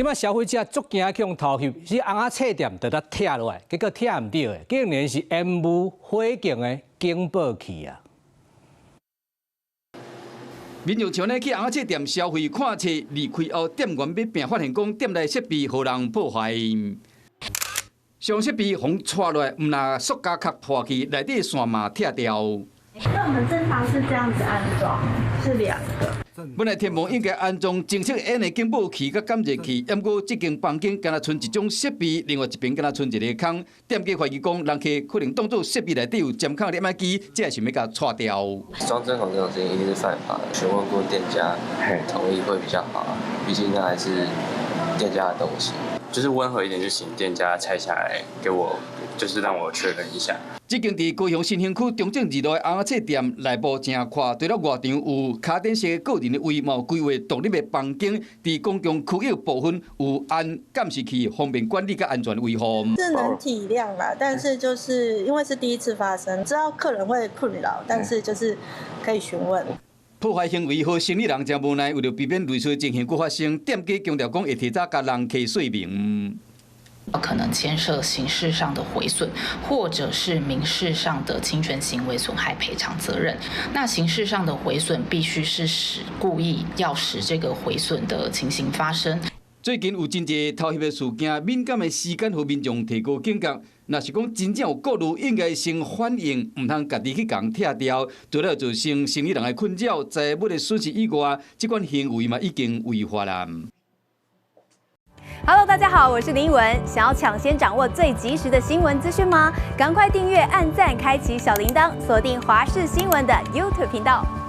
這擺消費者足驚去予偷翕，是尪仔冊店就得拆落來，結果拆毋著的，竟然是煙霧火警的警報器啊！民眾像呢去尪仔冊店消費看冊，離開後店員欲拼發現講店內設備予人破壞，將設備予拆落來，毋但塑膠殼破去，內底線嘛拆掉。那我們正常是這樣子安裝，是兩個。本來天網應該安裝偵測煙的警報器佮感熱器，毋過這間房間敢若賰一種設備，另外一邊敢若賰一个空。店家懷疑講，人客可能當做設備內底有針孔攝影機，這會想欲共拆掉。裝針孔這種事情一定是犯法的，詢問過店家同意會比較好，畢竟那還是店家的東西。就是溫和一點，就請店家拆下來給我，就是讓我確認一下。這間佇高雄新興區中正二路的尪仔冊店內部誠闊，除了外牆有跤頂式個人的位，嘛有規劃獨立的房間，佇公共區域部分有安監視器，方便管理佮安全維護。是能體諒啦，但是就是因為是第一次發生，知道客人會困擾，但是就是可以詢問。破壞行為予生理人誠無奈，為著避免類似情形閣發生，店家強調講會提早共人客說明。可能牽涉刑事上的毀損，或者是民事上的侵權行為損害賠償責任。那刑事上的毀損必須是使故意要使這個毀損的情形發生。最近有真濟偷翕的事件，敏感的時間予民眾提高警覺。若是講真正有顧慮，應該先反映，毋通家己去共拆掉，除了造成生理人的困擾、財物的損失以外，這款行為嘛已經違法啦。 Hello，大家好，我是林奕文。想要搶先掌握最及時的新聞資訊嗎？趕快訂閱、按讚、開啟小鈴鐺，鎖定華視新聞的 YouTube 頻道。